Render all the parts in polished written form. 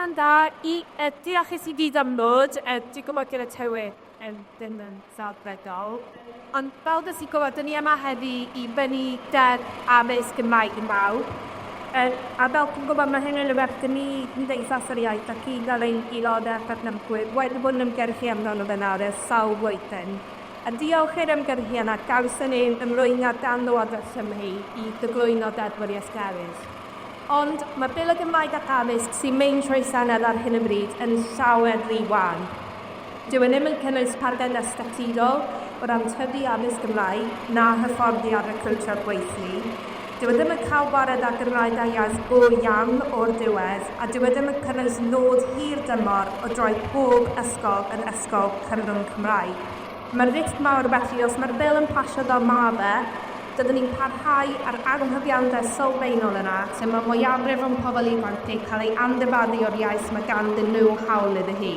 Prynhawn da i yy diolch i ti gyd am ddod. Yy dwi'n gwybod gyda tywydd yn ddim yn ddelfrydol. Ond fel dys i gwybod, dyn ni yma heddi i fyny Deddf Addysg Gymraeg i Bawb. Yy a fel chi'n gwybod, mae hyn yn rhywbeth dyn ni, Cymdeithas yr Iaith ac un fel ein aelodau cefnogwyr wedi bod yn ymgyrchu amdano fe nawr ers sawl blwyddyn. A diolch i'r ymgyrchu yna, gawson ni ymrwymiad gan Lywodraeth Cymru i gyflwyno deddfwriaeth newydd. Ond mae Bil y Gymraeg ac Addysg sy'n mynd trwy'r Senedd ar hyn o bryd yn llawer rhy wan. Dyw e ddim yn cynnwys partneriaeth statudol o ran tyfu addysg Gymraeg na hyfforddi a recriwtio'r gweithlu. Dyw e ddim yn cael gwared ar Gymraeg a iaith go iawn o'r diwedd, a dyw e ddim yn cynnwys nod hir dymor o droi pob ysgol yn ysgol cyfrwng Cymraeg. Mae'r risg mawr felly os mae'r Bil yn pasio fel ma' fe, Byddwn ni'n parhau â'r anghyfiawnder sylfaenol yna lle mae mwyafrif o'n pobl ifanc ni'n cael eu amddifadu o'r iaith mae ganddyn nhw hawl iddi hi.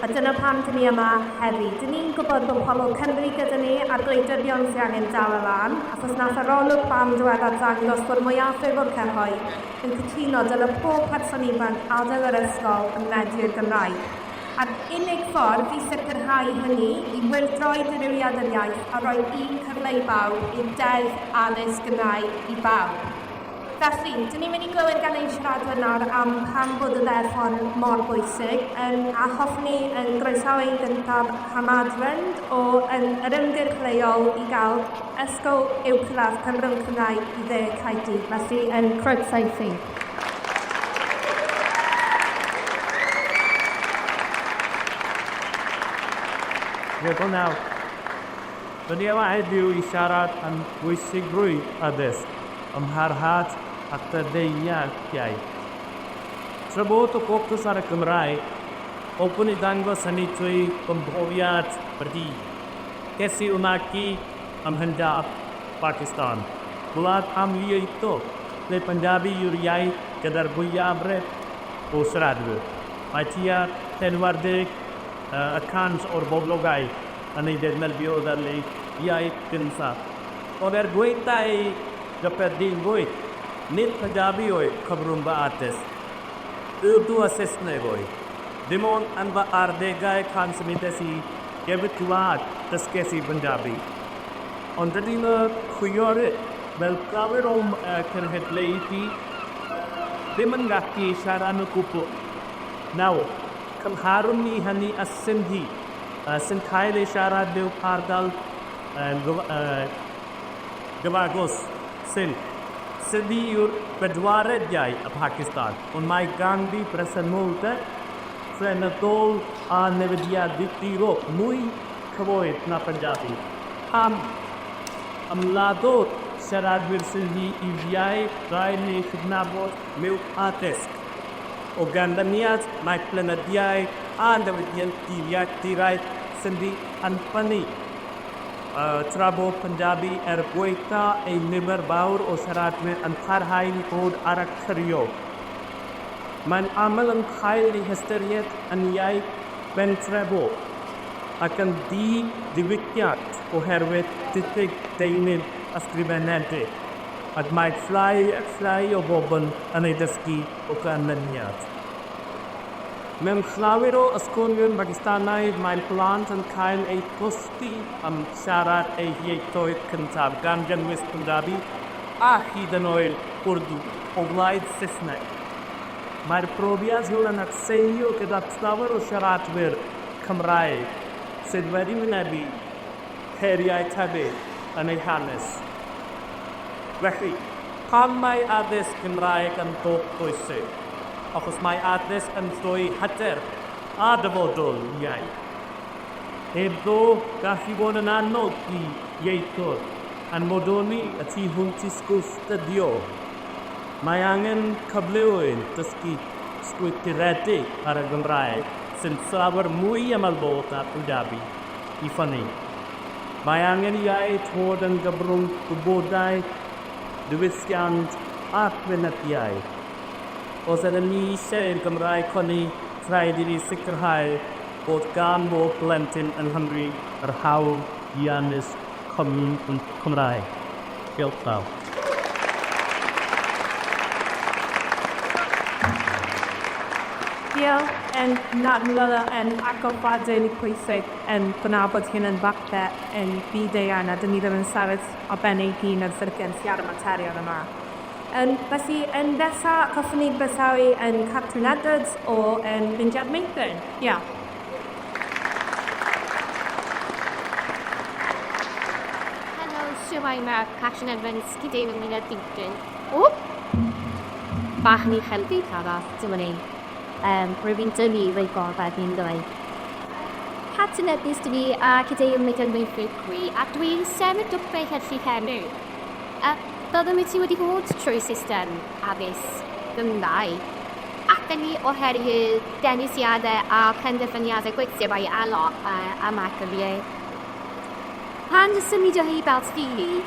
A dyna pam dyn ni yma heddi. Dyn ni'n gwybod bod pobl Cymru gyda ni a'r gwleidyddion sydd angen dal y lan, achos nath arolwg barn diweddar ddangos bod mwyafrif o'r cyhoedd yn cytuno dyle pob person ifanc adael yr ysgol yn medru'r Gymraeg. A'r unig ffordd i sicrhau hynny i wyrdroi dirywiad yr iaith a rhoi un cyfle i bawb yw Deddf Addysg Gymraeg i Bawb. Felly, dyn ni'n mynd i glywed gan ein siaradwyr nawr am pam bod y ddeddf hon mor bwysig, um, a hoffwn i yn groesawu ein gyntaf Hamad Rund o yn, yr ymgyrch leol i gael ysgol uwchradd cyfrwng Cymraeg i dde Caerdydd. Felly, yn croeso i chi. Diolch yn fawr. Rydyn ni yma heddiw i siarad am bwysigrwydd addysg, ym mharhad a chyfeiriad iaith. Tra bod y ffocws ar y Gymraeg, hoffwn i ddangos hynny trwy fy mhrofiad fy hun. Ces i fy magu ym Mhunjab, Pakistan, gwlad amlieithog lle Punjabi yw'r iaith gyda'r fwyafrif o siaradwyr. Mae tua 40 y cant o'r boblogaeth yn ei ddefnyddio fel eu iaith gyntaf. Ond er gwaetha ei gyffredinrwydd, nid Punjabi oedd cyfrwng fy addysg. Urdu a Saesneg oedd. Dim ond yn fy arddegau pan symudes i gefn gwlad dysges i Punjabi. Ond dydy fy chwiorydd, fel llawer o'm cenhedlaeth i, ddim yn gallu siarad o gwbl. Nawr, cymharwn ni hynny â Sindhi, sy'n cael ei siarad mewn ardal gyfagos, Sindh. Sindhi yw'r bedwaredd iaith ym Mhacistan, ond mae ganddi bresenoldeb llenyddol a newyddiadurol mwy cyfoeth na Punjabi. Pam ymladdodd siaradwyr Sindhi i'r iaith gael ei chydnabod mewn addysg? O ganlyniad, mae llenyddiaeth a newyddiaduraeth Sindhi yn ffynnu, tra bo Punjabi er gwaetha ei nifer fawr o siaradwyr yn parhau i fod ar y cyrion. Mae'n aml yn cael ei hystyried yn iaith bentrefol ac yn ddi-ddiwygiad oherwydd diffyg deunydd ysgrifenedig, ac mae llai a llai o bobl yn ei dysgu o ganlyniad. Mewn llawer o ysgolion Pacistanaidd mae plant yn cael eu cosbi am siarad eu hieithoedd cyntaf, gan gynnwys Punjabi a hyd yn oed Urdu, o flaen Saesneg. Mae'r profiad hwn yn atseinio gyda llawer o siaradwyr Cymraeg sydd wedi wynebu heriau tebyg yn eu hanes. Felly, pam mae addysg Gymraeg yn bob bwysig? Achos mae addysg yn rhoi hyder a dyfodol i iaith. Hebddo, gall hi fod yn anodd i ieithwr yn bodoli y tu hwnt i sgwrs dyddiol. Mae angen cyfleoedd dysgu strwythuredig ar y Gymraeg sy'n llawer mwy aml-fodd na Punjabi i ffynnu. Mae angen i iaith fod yn gyfrwng gwybodaeth, diwylliant a llenyddiaeth. Os ydym ni eisiau i'r Gymraeg ffynnu, rhaid i ni sicrhau bod gan bob plentyn yng Nghymru yr hawl i addysg Cymraeg. Diolch fawr. Diolch. Na, dwi'n meddwl agor deulu pwysig yn gwna bod hyn yn falle yn byd-eang a dyn ni ddim yn sefyll ar ben ein hun yn syrgen siarad y materion yma. Felly, yn nesaf, hoffwn ni groesawu yn Catrin Edwards o Mudiad Meithrin. Diolch. Helo, shwmae, mae Catrin Edwards, cyd-aelod Mudiad Meithrin. O! Bach yn uchel byd arall, dyma ni. Rwyf i'n dynnu rei gorfod fi'n dweud. Catrin Edwards dwi a cyd-aelod Mudiad Meithrin Cwi, a dwi'n sefyll dwpau hellu heddiw. A byddwn i ti wedi bod trwy system addysg Gymraeg. Ac yn ni oherwydd dewisiadau a penderfyniadau gweithio bai alo am ac y fi. Pan symud o hi fel teulu,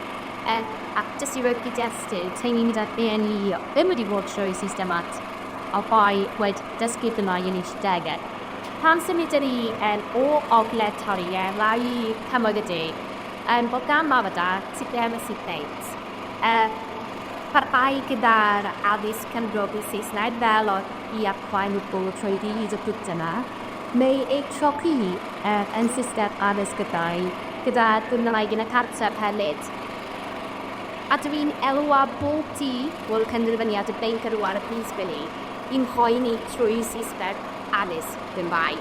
ac jyst i roi gyd-destun, teulu gyda BNE ddim wedi bod trwy system at a bai wedi dysgu Gymraeg yn eich degau. Pan symudon ni o Ogledd Toriau lawr i Cymoedd y De, bod gan mam a dad sydd ddim yn sydd wneud. Parhau gyda'r addysg cefnogi Saesneg fel oedd i a chwaer nhw bod trwy hyd y pwynt yna, neu ei trochi yn system addysg gyda'i gyda Gymraeg yn y cartref hefyd. A dwi'n elwa bob dydd o'r penderfyniad y beic ar y Pillsbury i'n rhoi ni trwy system addysg Gymraeg.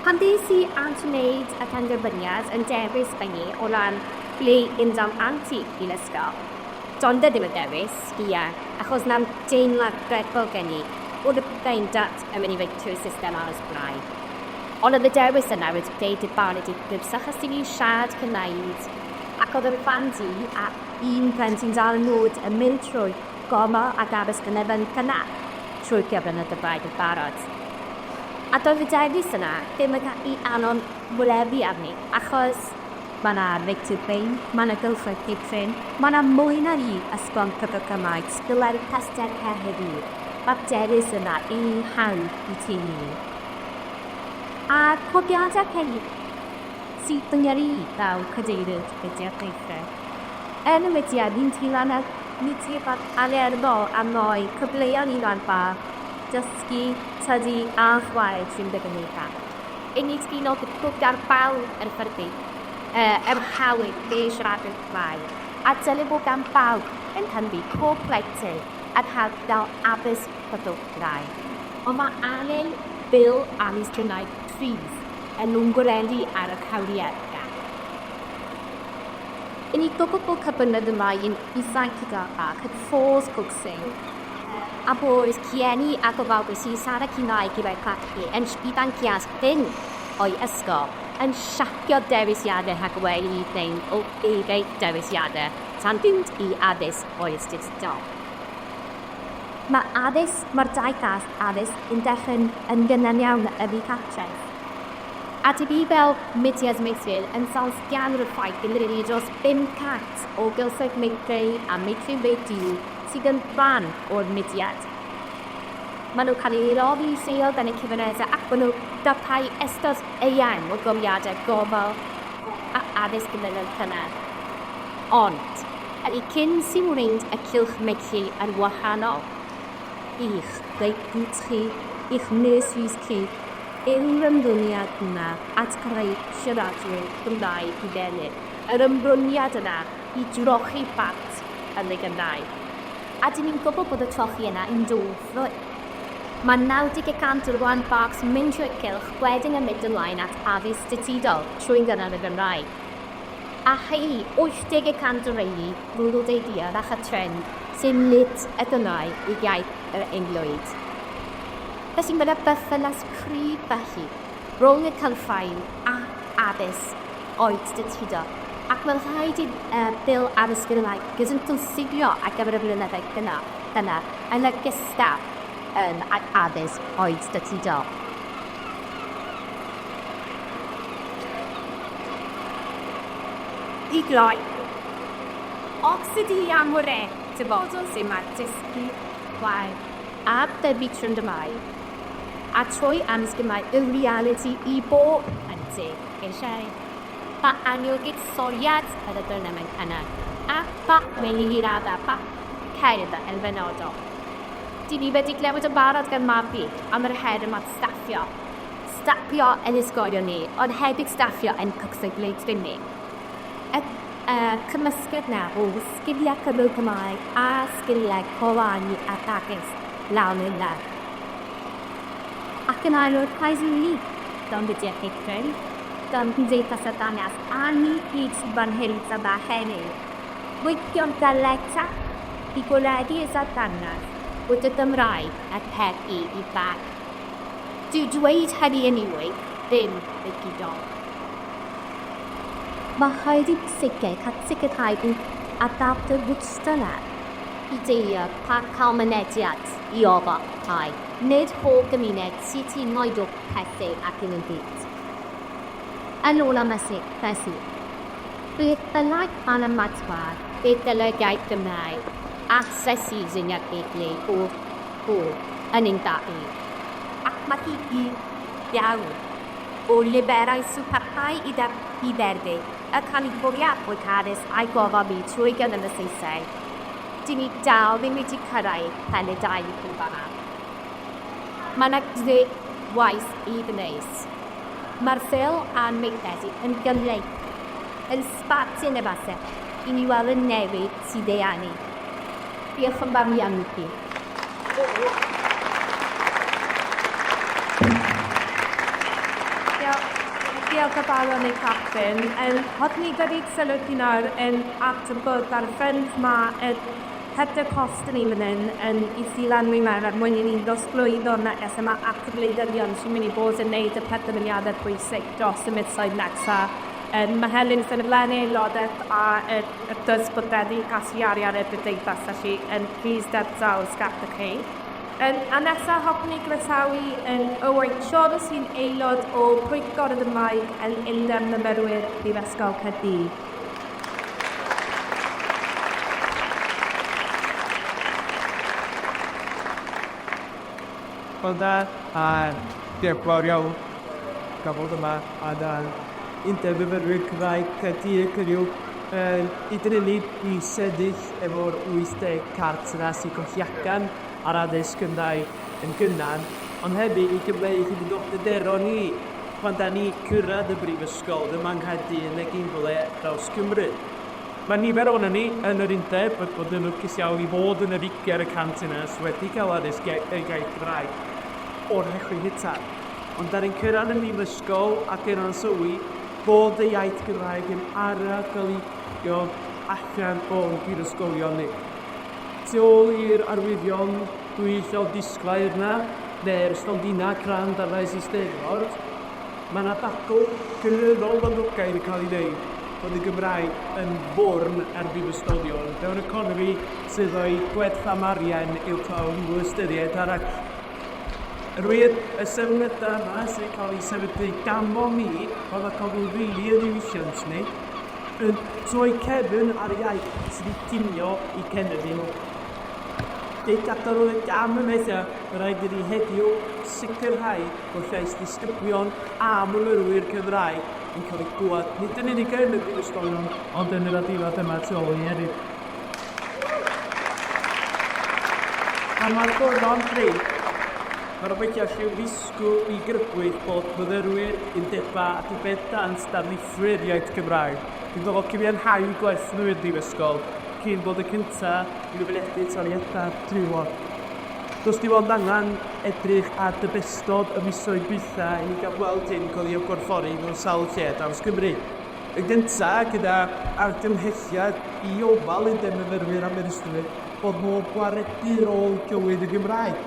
Pan ddes i at wneud y penderfyniad yn dewis fy ni o ran ble undam anti i'n ysgol, doedd e ddim yn dewis, ia, achos na'n deimlad dreadful gen i bod y pethau'n dat yn mynd i fynd trwy'r system addysg Gymraeg. Ond oedd y dewis yna wedi deud y barn ydi gwybsach os ti'n siarad Cymraeg, ac oedd yr plant i a un plentyn dal yn nod yn mynd trwy gofal ac addysg yn efo'n cynnar trwy gyfrwng y Gymraeg yn barod. A doedd y dewis yna ddim yn cael ei anon wynebu arni, achos mae yna Victor Bain, mae yna Gylchoedd Diprin, mae yna mwy na un ysgol cyfrwng Cymraeg dylai'r castell heddiw. Mae'r dewis yna i hawdd i teulu. A profiadau hyn sydd yn gyrru fel cadeirydd mudiad Meithrin. Yn y mudiad, ni'n teimlo ni teimlo'n angerddol am roi cyfleoedd i ran bach, dysgu, tyfu a chwarae trwy'n ddigynnydd. I ni teimlo bod ar bawb yn ffyrdu, er hawdd i siarad Cymraeg, a dylai bod gan bawb yn Cymru pob plentyn yn cael gael addysg cyfrwng Cymraeg. Ond mae angen Bil Addysg Cymraeg cryf yn nhw'n gwaredu ar y hawliau. I ni gwybod bod cyfynedd yma yn ifanc gyda ac yn ffos gwgsyn, a bod rhieni a gofalwyr sy'n siarad Cymraeg gyda'i plant yn ifanc ias hyn o'i ysgol yn siapio dewisiadau rhagweli neu o eiriau dewisiadau tan fynd i addysg oes digidol. Mae addysg, mae'r daith addysg yn dechrau yn gynnar iawn yn y cartref. A dwi fi fel mudiad meithrin yn falch iawn o'r ffaith gyda ni dros 500 o gylchoedd meithrin a meithrin wedi'u sydd yn rhan o'r mudiad. Maen nhw'n cael eu roddi lleol gan y cymunedau ac maen nhw'n darparu ystod eang o brofiadau gofal a addysg gymunedol cynnar. Ond, ydy cyn sy'n wneud y cylch meithrin yn wahanol i'ch rhaid chi, i'ch nurseries chi, yw'r ymrwymiad yna at creu siaradwyr Cymraeg i ddenu. Yr ymrwymiad yna i drochi plant yn y Gymraeg. A dyn ni'n gwybod bod y trochi yna yn dod. Mae 90% o'r blant bach sy'n mynd trwy'r cylch wedyn yn mynd ymlaen at addysg statudol trwy gynnar y Gymraeg. A hei, 80% o'r rheini rwyd o deuluoedd a chytrend sy'n nid y Gymraeg i iaith yr Englwyd. Felly mae yna berthynas cryf felly rhwng y cylchfaen a addysg oed statudol. Ac mae'n rhaid i'r Bil Addysg Gymraeg gydymffurfio ar gyfer y blynyddoedd gynnar gynnar yn ogystal yn ag addysg oed statudol. I gloi, os ydy hi am wre dyfodol sy'n mae dysgu, chwaer a dyfu trwy'n Gymraeg, a trwy addysg Gymraeg y realiti i bob plentyn eisiau. Mae angen buddsoddiad yn y dynameg yna, a pha mewn i raddau pa cerdd yn benodol. Dyn ni wedi glywed yn barod gan Mabli am yr her yma staffio. Staffio yn ysgolion ni, ond hefyd staffio yn cystadlaethau ni. Y cymysgedd 'na o sgiliau cyfrwng Cymraeg a sgiliau coranu ac addysg lawn yna. Ac yn ail o'r rhaid i ni, gan Mudiad Meithrin, gan Gymdeithas y Dangos, a ni gyd sydd fan hyn yma heddiw, weithio'n galetach i gwaredu y ddarpariaeth bod y Gymraeg ar peth i i bawb. Dyw dweud hynny yn unig ddim yn ddigon. Mae rhaid i sicr cael sicrhau bod adapter rhwystr i deilio cael mynediad i ofal tai. Nid pob gymuned sydd ti'n moed o pethau ac yn y byd. Yn ôl am y felly, beth bynnag pan ymateb, beth dylai'r iaith Gymraeg asesu syniad beth o bob yn ein dau. Ac mae hi i iawn o liberau sy'n parhau i i dderbyn y canlyniad o'i caris a'i gofal mi trwy gydol y Saesneg. Dyn ni dal ddim wedi cyrraedd pen y daith yn fan'na. Mae yna gryn waith i wneud. Mae'r Bil anweithredu yn gyfleu, yn sbardun efallai, i ni weld y newid sydd ei angen. Diolch yn fawr iawn i chi. Diolch o galon i Catrin. Hoffwn i gynnig sylw chi nawr yn at y bwrdd ar y ffrind ma heb y cost yn ni fan hyn yn i silanwi mewn er mwyn i ni ddosglwyddo'r neges yma at y gwleidyddion sy'n mynd i bod yn neud y penderfyniadau pwysig dros y misoedd nesa. Mae Helen sy'n ymlenni aelodaeth a y dys bod wedi casglu arian i'r gymdeithas, felly please debta o'r sgat chi. A nesaf hoffwn i groesawu yn Owain Siôn sy'n aelod o Pwyllgor y Gymraeg yn Undeb Myfyrwyr Prifysgol Caerdydd. Wel da, a diolch yn fawr iawn gael bod yma a da Undeb Myfyrwyr Cymraeg Caerdydd heddiw nid yn unig i sefyll efo'r 80 cart yna sy'n colli allan ar addysg Gymraeg yn gynnar, ond hefyd i gyfleu chydig o bryderon ni pan da ni cyrraedd y brifysgol yma yng Nghaerdydd neu unrhywle draws Cymru. Mae nifer ohonon ni yn yr undeb wedi bod yn lwcus iawn i fod yn yr 20% yna sydd wedi cael addysg iaith Gymraeg o'r cychwyn cyntaf. Ond da ni'n cyrraedd y brifysgol ac yn sylwi bod y iaith Gymraeg yn araf cael ei allan o'n prifysgolion ni. Tu ôl i'r arwyddion dwyieithog disglair 'na, neu'r stondinau crand ar faes Eisteddfod, Mae 'na ddadl gynyddol boblogaidd yn cael ei wneud bod y Gymraeg yn fwrn ar brifysgolion mewn economi sydd o'i gwerth am arian uwchlaw unrhyw ystyriaeth arall. Yn wir, y sefydliadau yma sy'n cael eu sefydlu ganddo ni, oedd y cofio rili yn ddiwylliant ni, yn troi cefn ar iaith sydd wedi cinio i cenedl nhw. Deud gadael oedd y gam ymhellach, mae rhaid iddi heddiw sicrhau bod llais disgyblion a myfyrwyr Cymraeg yn cael ei glywed nid yn unig yn y brifysgolion ond yn yr adeilad yma tu ôl i ni hefyd. A mae'r goron prin. Mae'r obeithiau lliw ddisgwyl i grybwyll bod myfyrwyr, undebau ac yn bendant darlithwyr iaith Cymraeg yn gofal cyfiawnhau gwerth nhw i'r brifysgol cyn bod y cyntaf i wynebu taliadau drywon. Does dim ond angen edrych ar dybestod y misoedd dwytha i ni gael gweld hyn cael ei ymgorffori mewn sawl lle ar draws Cymru. Yn gynta, gyda argymhelliad i ofal Undeb Myfyrwyr Aberystwyth bod modd gwaredu rôl gywir y Gymraeg,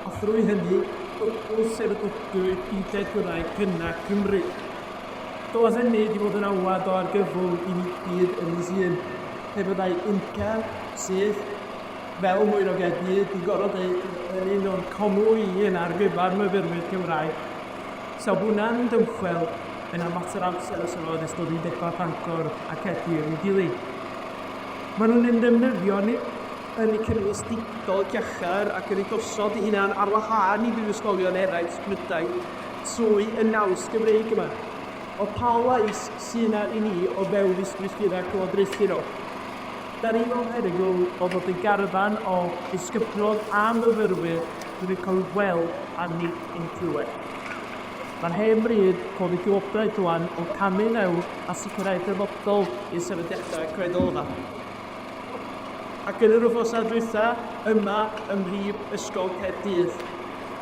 a thrwy hynny bygwth sefydlogrwydd Undeb Gymraeg cynnar Cymru. Does hynny wedi bod yn alwad o argyfwng i ni gyd yn ei hun, pe byddai UMCA, sydd, fel mwy o Gaerdydd, dwi'n gorfod deud, yn un o'r comwy un ar gyfer myfyrwyr Cymraeg. So hwnna'n dymchwel yn am mater amser os yno nes dod i undebau Bangor a Caerdydd yn dilyn. Maen nhw'n ein defnyddio ni yn eu cynnwys digidol llachar ac yn eu gosod eu hunan ar wahân i brifysgolion eraill Prydain trwy y naws Gymreig yma. O pa lais sy'n yna i ni o fewn y strwythurau llywodraethu nhw? Da ni mewn perygl o fod yn garfan o ddisgyblion a myfyrwyr sydd yn cael eu gweld a nid ein clywed. Mae'n hen bryd codi llywodraeth rwan o camu mewn a sicrhau dyfodol i'r sefydliadau creddol yma. Ac yn yr wythnosau dwytha, yma ym Mhrif Ysgol Caerdydd,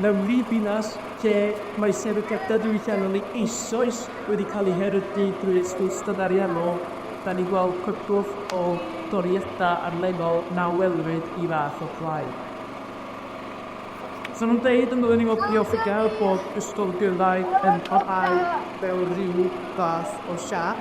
mewn prif ddinas lle mae sefydliadau diwylliannol ni eisoes wedi cael eu herydu drwy esgeulustod ariannol, da ni'n gweld cwpl o doriadau ar lefel na welwyd i fath o blaen. So nhw'n deud yn ddylen ni fod diolchgar bod Ysgol y Gymraeg yn parhau fel rhyw fath o siâp.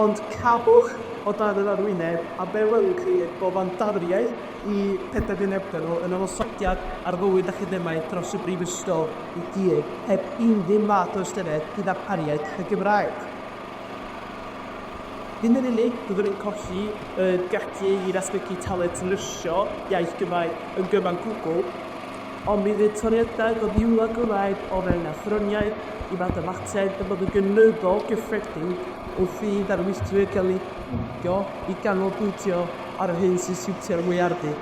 Ond cafwch o dan yr arwyneb a be welwch chi yw bod fandaliaeth i pedair nhw yn ymosodiad ar fywyd academaidd dros y brifysgol i gyd heb unrhyw math o ystyried i ddarpariaeth y Gymraeg. Ddim yn unig byddwn ni'n colli y gallu i ddatblygu talent nyrsio iaith Gymraeg yn gyfan gwbl, ond mi fydd toriadau gofynnol Gymraeg o fewn athroniaeth i fathemateg yn bod yn gynyddol gyffredin wrth i ddarlithwyr gael eu pwmpio i ganolbwyntio ar yr hyn sy'n siwtio'r mwyafrif.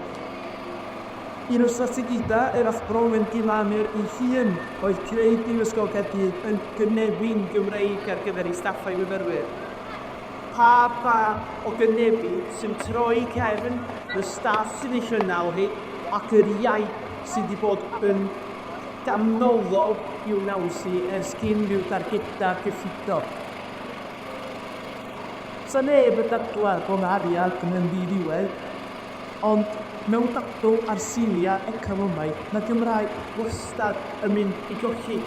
Un o strategaethau yr Athro Wendy Larner ei hun oedd creu Prifysgol Caerdydd yn gynefin Gymreig ar gyfer ei staff a'i myfyrwyr. Pa fath o gynefin sy'n troi cefn y staff sydd ei chynnal hi ac yr iaith sydd wedi bod yn ganolog i'w naws hi ers cyn rhyw dargedau cyllidol? Sa neb yn dadlau bod 'na arian yn ddiddiwedd. Ond mewn dadl ar seiliau economaidd, mae'r Gymraeg wastad yn mynd i golli.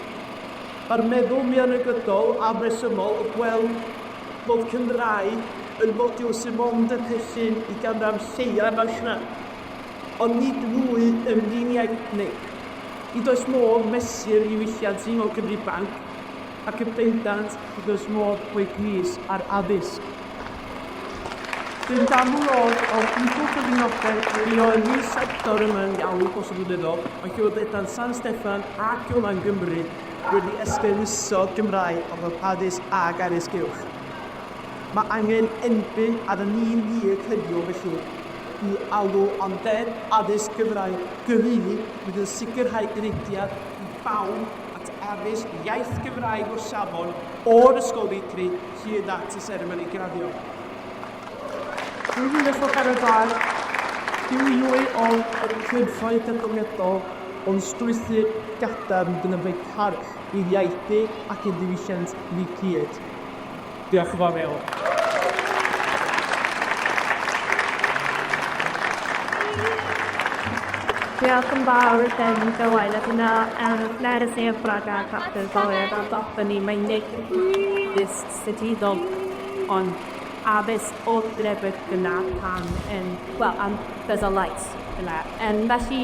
Mae'r meddwl mianegydol afresymol o gweld bod Cymraeg yn fodiwl sydd mond yn perthyn i ganran lleia'r farchnad. Ond nid fwy ymdriniaeth ethnig. Nid oes modd mesur diwylliant sengl Cymru Banc, ac yn bendant nid oes modd rhoi pris ar addysg. Dwi'n damlwg o'r gwbl gyfrinachol erioed sector yma yn iawn dros y blynyddoedd, mae Llywodraethau San Steffan ac yma yng Nghymru wedi esgeuluso Gymraeg o fel addysg ac addysg uwch. Mae angen enbyd ar y ni'n hir heddiw felly i alw am Ddeddf Addysg Gymraeg gyfeili fydd yn sicrhau mynediad i bawb at addysg iaith Gymraeg o safon o'r ysgol feithrin hyd at y seremoni graddio. Dwi'n 2022, dyw ond y cyrffoedd datblygiadol ond strwythur gadarn gyda fe parch i'r iaith ac i'r diwylliant ni gyd. Diolch yn fawr iawn. Diolch yn fawr Ben Gawain a dyna Nerys Neu Braga Captain Ddoe a dop ni mae'n neud statudol ond addysg o drefyd gyna pan yn, well, am there's a light yna. Felly,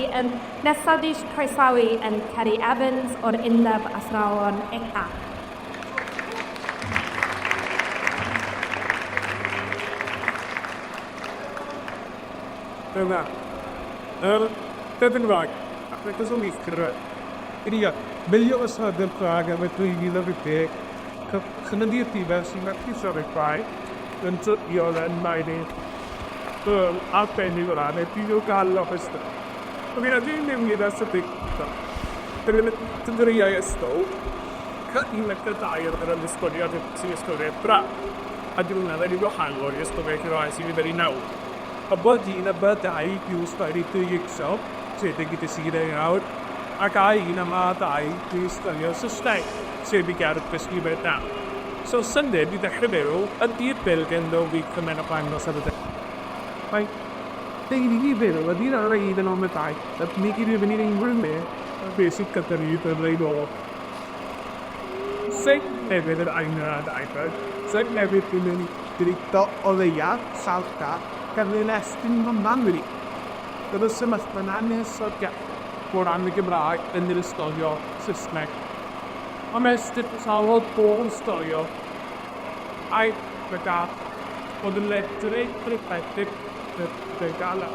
nesaf dwi eisiau croesawu yn Kerry Evans o'r Undeb Athrawon ECA. Dyna. Yr Deddf Gymraeg, ac mae cyswllt mis cyrraedd. Ydy, miliwn o siaradwyr Cymraeg erbyn 2050, cynyddu'r nifer sy'n methu siarad Cymraeg yn dyddiol yn maen eu yr arbennig o ran eu diogelwch ystod. Mae gen i mewn i'r ystyr Dyddiau ystol, cy'un ac y dair yr ymddisgwyliad sy'n ystyried bra, a dwi'n meddwl i wahanol i ystyried rhai sy'n i nawr. A bod un a bydau yw stori dwy-ieithog, sef y gyda sydd ei nawr, ac a un am a dau dwi ystyrio'r Saesneg, sef i gerdd dysgu beth na. So syniad i ddechrau meddwl, ydy'r bil genddo fi cymen o bangos ar y dechrau. Mae deulu i feddwl, ydy'r ar ein yn ond y dau, y ni gyd i fynd i'r unrhyw le, beth sydd gyda ni yn rhaid o. Sut hefyd yr ain yr iPad, sut hefyd dwi'n mynd i Drito o leia, salta, gan yn estyn fyma'n wir. Dyna sefyllfa'n anghysod o ran y Gymraeg yn yr ysgolion Saesneg. Ond mae ystyr tawel bod yn storio a'i mae gall bod yn ledryd rhywbeth y gala.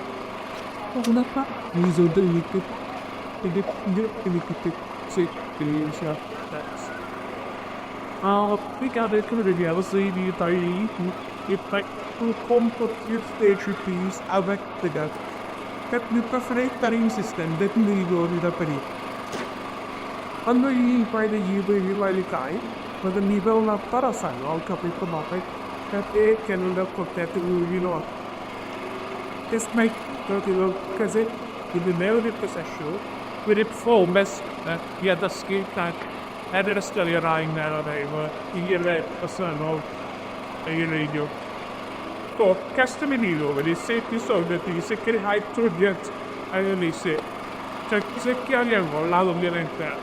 1,40 rupees avec peut-être. System Do, custom wedi sut i sôn ydy sicrhau trwyddiant yn y meysydd. Sicrhau ariannol lawr yn enter.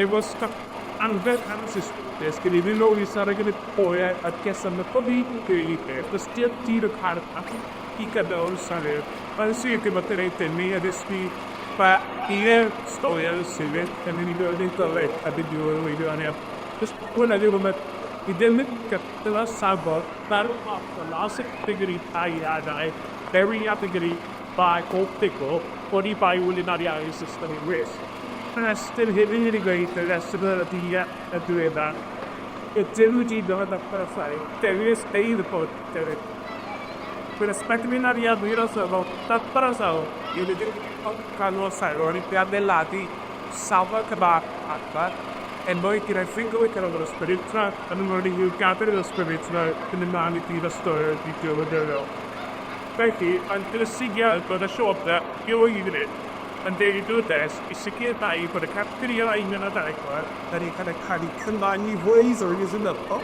Efo stop anferth ar y system. Gen i ddim o'i siarad gyda poe a ges am y pobi gwyli beth. Does dim dyn o car i gadael salir. Mae'n sicr bod yr eitem ni a ddysgu pa un stori ar y sefyll yn unig o'r dylai a beth yw'r weidio aniaf. Just hwnna ddim yn i ddim yn gyda safon dar las categori taiadau very categori by optical oni bai wylin system i wys. Rhestr hefyd wedi gweud y rhestr y dia y diweddar. Y dim wedi dod ar perffaith, dewis ei ddod dewis. Dwi'n respect mi'n ariannu'r osefol, datbar osefol, i wedi canol sail o'r i adeiladu safle cyfar adfer, er mwyn gyda'i ffringo yn yr ysbryd yn ymwneud i'w gadael yr ysbryd yn ymlaen i dydd ystorio'r fideo wedi'o. Felly, mae'n drysigiad bod y siopau i'w wneud yn deud o'r des i sicrhau bod y cafeteria union a dagor that he kind of cael ei cynnau ni fwy o'r ysynyddo.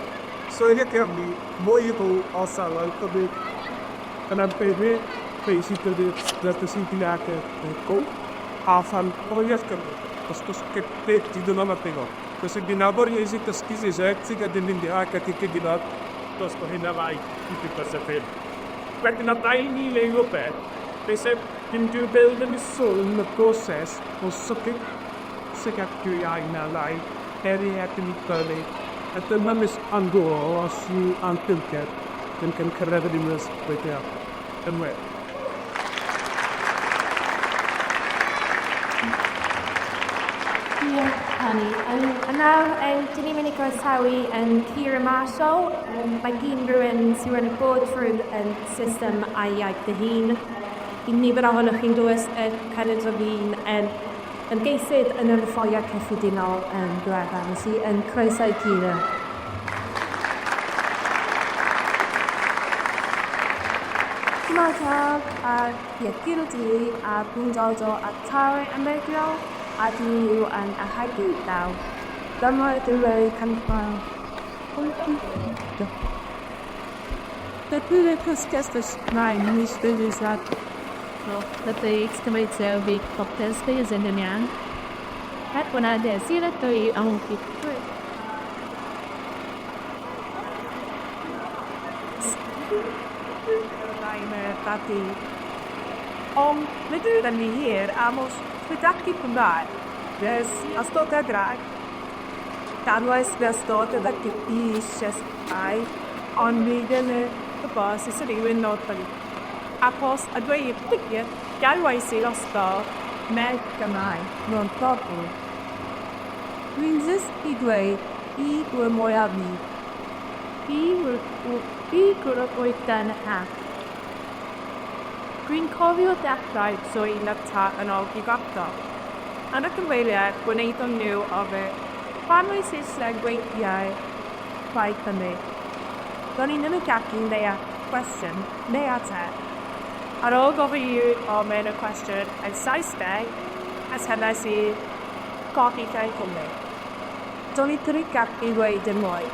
So i Cymru, mwy o osalau Cymru. Yn arbennig, basically, representative go a fan oes Cymru. Os dos gyda di dyna ma pingo. Kasi ginabor niya isi taski si Jack si kadin dia katikiginat. Dos ko hinawai i pasafir. Wedyn a dau ni le rhywbeth, beth sef dim dwi'n build yn sôn y broses o sygyd sygadwy ai na lai, er i edyn i bylu. A dyma mis angol os yw antilged yn cyn cyrraedd yr unrhyw weithiau. Yn wir. Diolch, Annie. A nawr, dyn ni'n mynd i groesawu Keira Marshall. Mae hi'n rhywun sydd wedi bod trwy'r system a'i iaith dy hun. I nifer ohonoch chi'n dwys y cenedl fi'n ymgeisydd yn yr etholiad cyffredinol diweddar. Felly, yn croeso i Keira. Dyma a ie, Keira di a dwi'n dod o Atare Ymreiddiol a dwi yw yn ahagu daw. Dyma ydw canfal. Om nid ni hir amos twydacti Cymraeg, res astota drag. Danwais fe astota da gipishes ai, ond mi dyn y bos is yr iwyn nodyn. Apos a dweud digwydd galwais i ysgol med Gymraeg mewn pobl. Dwi'n ddysgu dweud i yw'r mwyaf ni. I yw'r wydan ha. Dwi'n cofio dechrau trwy lyfta yn ôl i gwrando. Yn y cyfeiriad, gwnaethon nhw ofyn, pam wyt Saesneg weithiau rhaid hynny? Do'n i ddim yn gallu deall cwestiwn neu ateb. Ar ôl gofyn i ofyn y cwestiwn yn Saesneg, atebais i godi llai Cymru. Do'n i ddim yn gallu dweud dim mwy.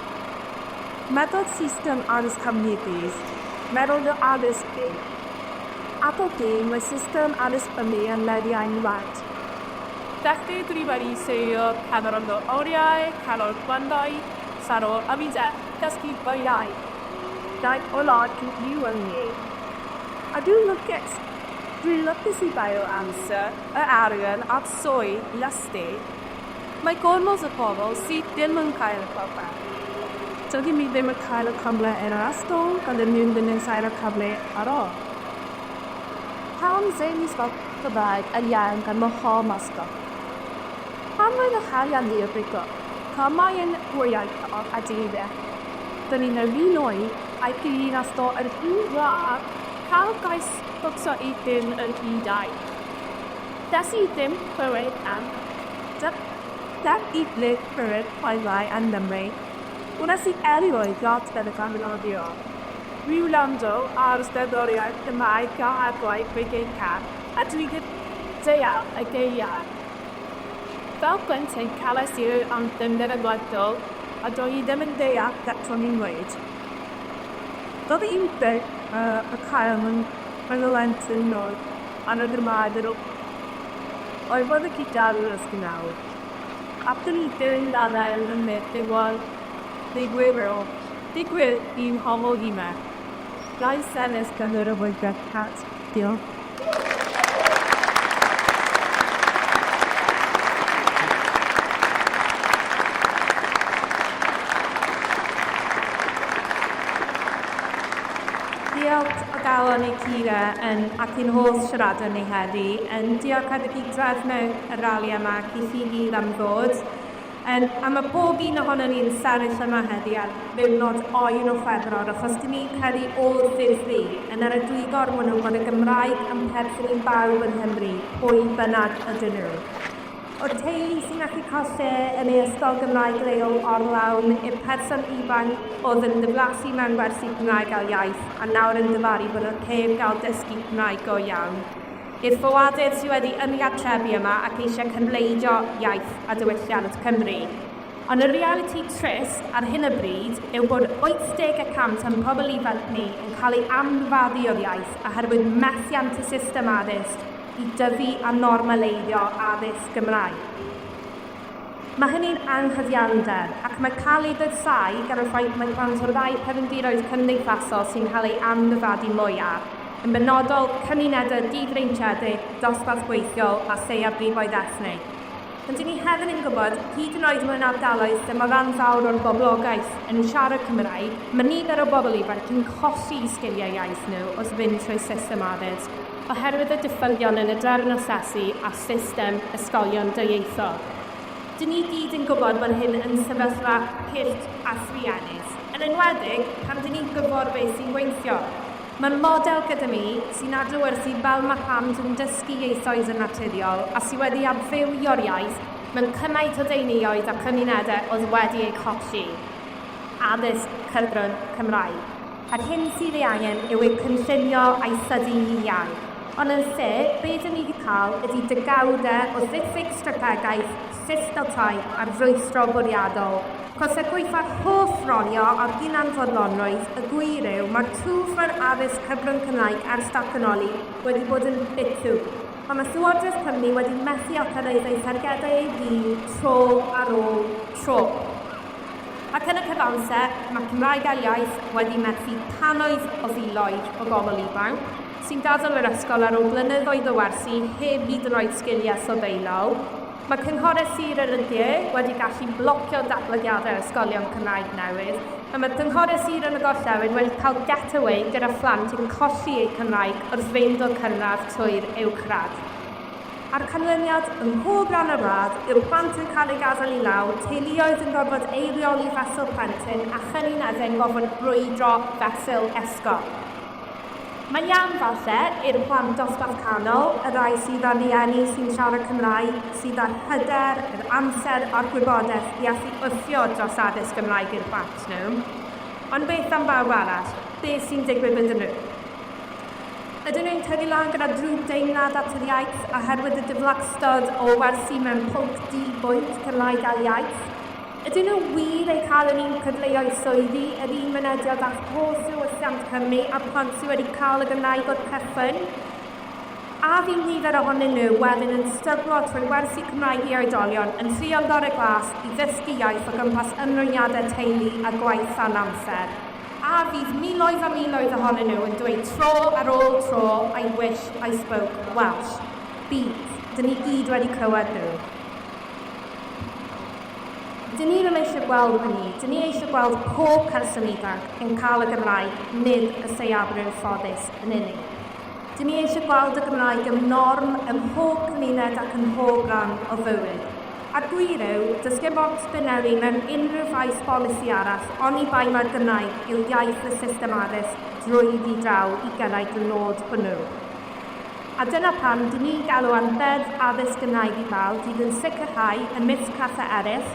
Meddwl system addysg Cymru meddwl y addysg fi. Apple di, mae system addysg Cymru yn lediau'n wlad. Felly dwi wedi seio canol o oriau, canol gwandau, sarol a mi dysgu fy iaith. Daeth o lad cyn yw yng ni. A dwi'n lwcus. Dwi'n lwcus i baio amser, y arian a'r swy i asti. Mae gormod o pobl sydd ddim yn cael y cyfle. Dydyn mi ddim yn cael y cyfle yn yr ysgol, gan ddim yn yn cael y cyfle ar ôl. Pam ddim i sgol Cymraeg yn iawn gan myhol masgo? Pam mae'n y charian ni o brigo? Pam mae'n hwyau a difyr? Dyn ni'n yr un oed Aeth i un asto yn rhy dda, cael gais bocsio i dyn yn un dau. Des i ddim clywed am Dep i ble clywed chwarae yn Nghymru. Wnes i erioed gadael y ganolfan. Rhyw wrando ar gerddoriaeth Gymraeg gael gwaith car, a dwi'n deall y geiriau. Fel plentyn cales i'r anthem genedlaethol a do'n i ddim yn deall beth o'n i'n dweud. Doedd i'n byth y cael yn plentyn nod ar y Gymraeg yr oedd fod y gyda'r ysg nawr. After ni dilyn ddadael yn myth digwydd digwydd i'n homol yma. Gai sefyll gyda'r y cat. Diolch. Diolch o galon i Cira yn, ac i'n holl siaradwr ni heddi. Yn diolch hefyd i drefnu y rali yma ac i chi gyd am ddod. En, a mae pob un ohono ni'n sefyll yma heddi ar ddiwrnod oer o Chwefror, achos dyn ni'n credu o'r ddifri yn yr egwyddor maen nhw bod y Gymraeg yn perthyn i bawb yng Nghymru, pwy bynnag ydyn nhw. O'r teulu sy'n gallu cael lle yn ei ysgol Gymraeg leol orlawn i'r person ifanc oedd yn diflasu mewn gwersi Cymraeg ail iaith a nawr yn difaru bod nhw heb gael dysgu Cymraeg go iawn. I'r ffoadur sydd wedi ymgartrefu yma ac eisiau cynfleidio iaith a diwylliant Cymru. Ond y realiti trist ar hyn o bryd yw bod 80% o'n pobl ifanc ni yn cael ei amddifadu o'r iaith oherwydd methiant y system addysg i dyfu a normaleiddio addysg Gymraeg. Mae hynny'n anghyfiawnder ac mae cael ei ddwysau gan y ffaith mae plant o'r ddau cefndiroedd cymdeithasol sy'n cael ei amddifadu mwyaf, yn benodol cymunedau difreintiedig, dosbarth gweithiol a lleiafrifoedd ethnig. Ond dyn ni hefyd yn gwybod, hyd yn oed mewn ardaloedd lle mae rhan fawr o'r boblogaeth yn siarad Cymraeg, mae nifer o bobl ifanc yn colli sgiliau iaith nhw wrth fynd trwy system addysg, oherwydd y diffygion yn y drefn asesu a system ysgolion dwyieithog. Dyn ni gyd yn gwybod bod hyn yn sefyllfa curt a thruenus, yn enwedig pan dyn ni'n gwybod beth sy'n gweithio. Mae model gyda mi sy'n adlewyrchu fel mae plant yn dysgu ieithoedd yn naturiol a sydd wedi adfywio'r iaith mewn cymaint o deuluoedd a cymunedau oedd wedi eu colli. Addysg cyfrwng Cymraeg. A'r hyn sydd ei angen yw ei cynllunio a'i thyfu'n iawn. Ond yn lle, be dyn ni wedi cael ydy degawdau o ddiffyg strategaeth, systemau a'r rwystro bwriadol. Cos er gwaetha'r holl frolio a'r hunanfodlonrwydd, y gwir yw mae'r twf yr addysg cyfrwng Cymraeg ers datganoli wedi bod yn bitw. A mae Llywodraeth Cymru wedi methu â cyrraedd ei thargedau ei hun tro ar ôl tro. Ac yn y cyfamser, mae Cymraeg ail iaith wedi methu cannoedd o filoedd o bobl ifanc sy'n gadael yr ysgol ar ôl blynyddoedd o wersi heb hyd yn oed sgiliau sylfaenol. Mae cynghorau sir yr y de wedi gallu blocio datblygiadau ysgolion Cymraeg newydd, a mae cynghorau sir yn y gorllewin wedi cael getaway gyda phlant yn colli eu Cymraeg wrth fynd o'r cynradd trwy'r uwchradd. A'r canlyniad ym mhob rhan o'r wlad yw'r plant yn cael eu gadael i lawr, teuluoedd yn gorfod eirioli fesul plentyn a chymunedau'n gorfod brwydro fesul esgor. Mae'n iawn falle i'r plant dosbarth canol, y rhai sydd â rieni sy'n siarad Cymraeg, sydd â'r hyder, yr amser a'r gwybodaeth i allu wthio dros addysg Gymraeg i'r plant nhw. Ond beth am bawb arall? Beth sy'n digwydd iddyn nhw? Ydyn nhw'n tyfu lan gyda drwg deimlad at yr iaith oherwydd y diflastod o wersi mewn pwnc di-bwynt Cymraeg ail iaith? Ydyn nhw wir ei cael yr un cyfleoedd swyddi, yr un mynediad at holl ddiwylliant Cymru a plant sydd wedi cael y Gymraeg o'r cychwyn? A fydd nifer ohonyn nhw wedyn yn stryglo trwy wersi Cymraeg i oedolion yn trio gorau glas i ddysgu iaith o gwmpas ymrwymiadau teulu a gwaith llawn amser? A fydd miloedd a miloedd ohonyn nhw yn dweud tro ar ôl tro, I wish I spoke Welsh. Bydd. Dyn ni gyd wedi clywed nhw. Dyn ni ddim eisiau gweld hynny. Dyn ni eisiau gweld pob person ifanc yn cael y Gymraeg, nid y lleiafrif ffodus yn unig. Dyn ni eisiau gweld y Gymraeg yn norm ym mhob cymuned ac ym mhob rhan o fywyd. A'r gwir yw, does dim ots be wnawn ni mewn unrhyw faes bolisi arall oni bai mai'r Gymraeg yw iaith y system addysg drwyddi draw i gyrraedd y nod hwnnw. A dyna pam dyn ni'n galw am Ddeddf Addysg Gymraeg i Bawb fydd yn sicrhau, ymysg pethau eraill,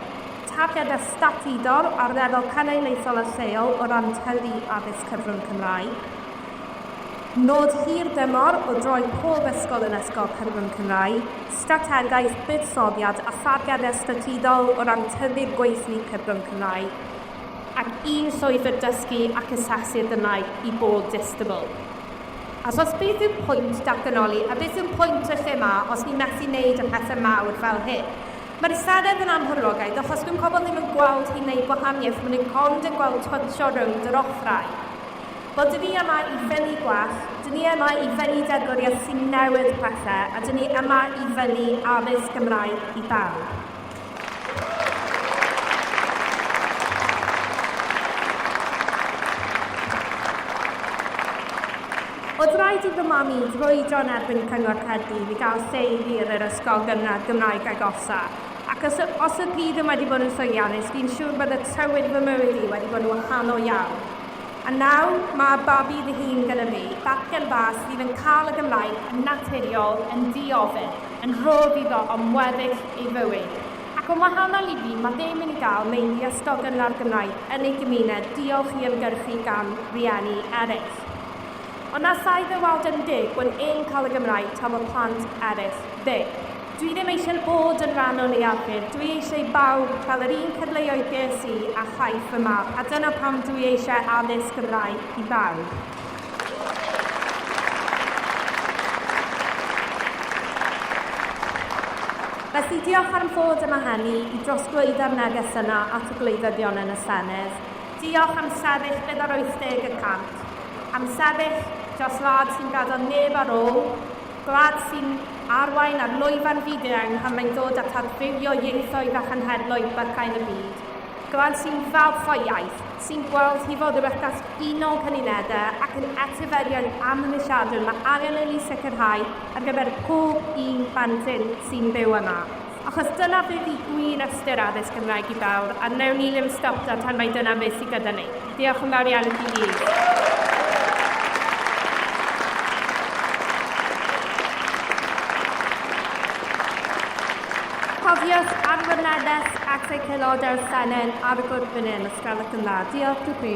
targedau statudol ar lefel cenedlaethol a lleol o ran tyfu addysg cyfrwng Cymraeg, Nod hir dymor o droi pob ysgol yn ysgol cyfrwng Cymraeg, strategaeth buddsoddiad a thargedau statudol o ran tyfu'r gweithlu cyfrwng Cymraeg, ac un llwybr dysgu ac asesu'r Gymraeg i bob disgybl. Achos beth yw pwynt datganoli a beth yw pwynt y lle 'ma os ni methu neud y pethau mawr fel hyn? Mae'r Senedd yn amhorlogaidd achos dwi'n pobl ddim yn gweld hi'n neud gwahaniaeth, maen nhw'n ond yn gweld twtsio rownd yr ochrau. Wel, dyn ni yma i fynnu gwell, dyn ni yma i fynnu deddfwriaeth sy'n newid pethau, a dyn ni yma i fynnu addysg Gymraeg i bawb. Oedd rhaid i fy mam i frwydro yn erbyn Cyngor Caerdydd i gael lle i fi yn yr ysgol gynradd Gymraeg agosa. Ac os, os oedd hi ddim wedi bod yn llwyddiannus, fi'n siŵr bod y tywydd fy mywyd i wedi bod yn wahanol iawn. A nawr mae babi fy hun gyda fi, bachgen bach sydd yn cael y Gymraeg yn naturiol, yn diofyn, yn rhodd iddo am weddill ei fywyd. Ac yn wahanol i fi, mae fe'n mynd i gael meini ysgol gynradd Gymraeg yn ei gymuned diolch i ymgyrchu gan rieni eraill. Ond allai fe weld yn deg bod e'n cael y Gymraeg tra bod plant eraill ddim. Dwi ddim eisiau bod yn rhan o leiafrif, dwi eisiau i bawb cael yr un cyfleoedd ges i a chaiff fy mab, a dyna pam dwi eisiau addysg Gymraeg i bawb. Felly diolch am fod yma heni i drosglwyddo'r neges yna at y gwleidyddion yn y Senedd. Diolch am sefyll gyda'r 80 y cant. Am sefyll dros wlad sy'n gadael neb ar ôl, Gwlad sy'n arwain ar lwyfan fyd-eang pan mae'n dod at adfywio ieithoedd a chenhedloedd bychain y byd. Gwlad sy'n falch o'i iaith, sy'n gweld hi fod rhywbeth gall uno cymunedau ac yn etifeddion amhrisiadwy mae angen i ni sicrhau ar gyfer pob un plentyn sy'n byw yma. Achos dyna beth yw gwir ystyr addysg Gymraeg i bawb, a wnewn ni ddim stopio tan mai dyna beth sydd gyda ni. Diolch yn fawr iawn i chi gyd. Cofiwch arweinyddes ac aelodau'r Senedd ar y gwrthwyneb, os gwelwch yn dda. Diolch i chi.